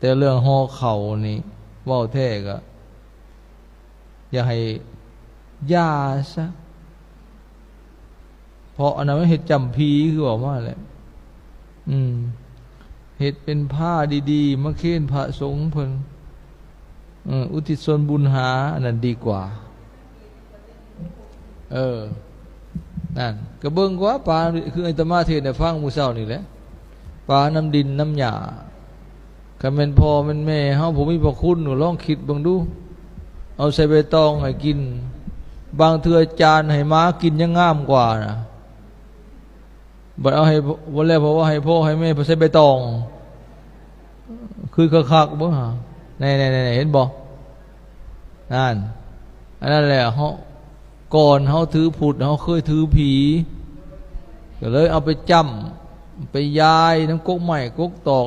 ແຕ່ເລື່ອງຫໍ່ເຂົ້ານີ້ ເວົ້າແທ້ກໍ ຢ່າໃຫ້ ຢ່າຊະ ເພາະອັນນັ້ນມັນເຮັດຈຳຜີ ຄືເວົ້າມາແຫຼະ ອືມ ເຮັດເປັນຜ້າດີໆ ມາເຄນພະສົງເພິ່ນ ເອີ ອຸທິດສ່ວນບຸນຫາ ອັນນັ້ນດີກວ່າ ເອີ ນັ້ນ ກໍເບິ່ງກວ່າ ປາ ຄືອາດຕະມາເທດໃຫ້ຟັງມື້ເຊົ້ານີ້ແຫຼະ ປານຳດິນນຳຫຍ້າ ຄັນແມ່ນພໍ່ແມ່ນແມ່ເຮົາຜູ້ມີພະຄຸນ ກໍລອງຄິດເບິ່ງດູ ເອົາໃສ່ໃບຕອງໃຫ້ກິນ ບາງເທື່ອຈານໃຫ້ໝາກິນຍັງງາມກວ່ານະ ບັດເອົາໃຫ້ ບັດແລ້ວເພາະວ່າໃຫ້ພໍ່ໃຫ້ແມ່ໃສ່ໃບຕອງ ຄືຄັກໆເບິ່ງຫາ ແນ່ໆໆ ເຫັນບໍ່? ນັ້ນ ອັນນັ້ນແຫຼະ ເຮົາ ກ່ອນເຮົາຖືພຸດ ເຮົາເຄີຍຖືຜີ ກໍເລີຍເອົາໄປຈ້ຳ ໄປຢາຍນຳກົກໄມ້ກົກຕອກ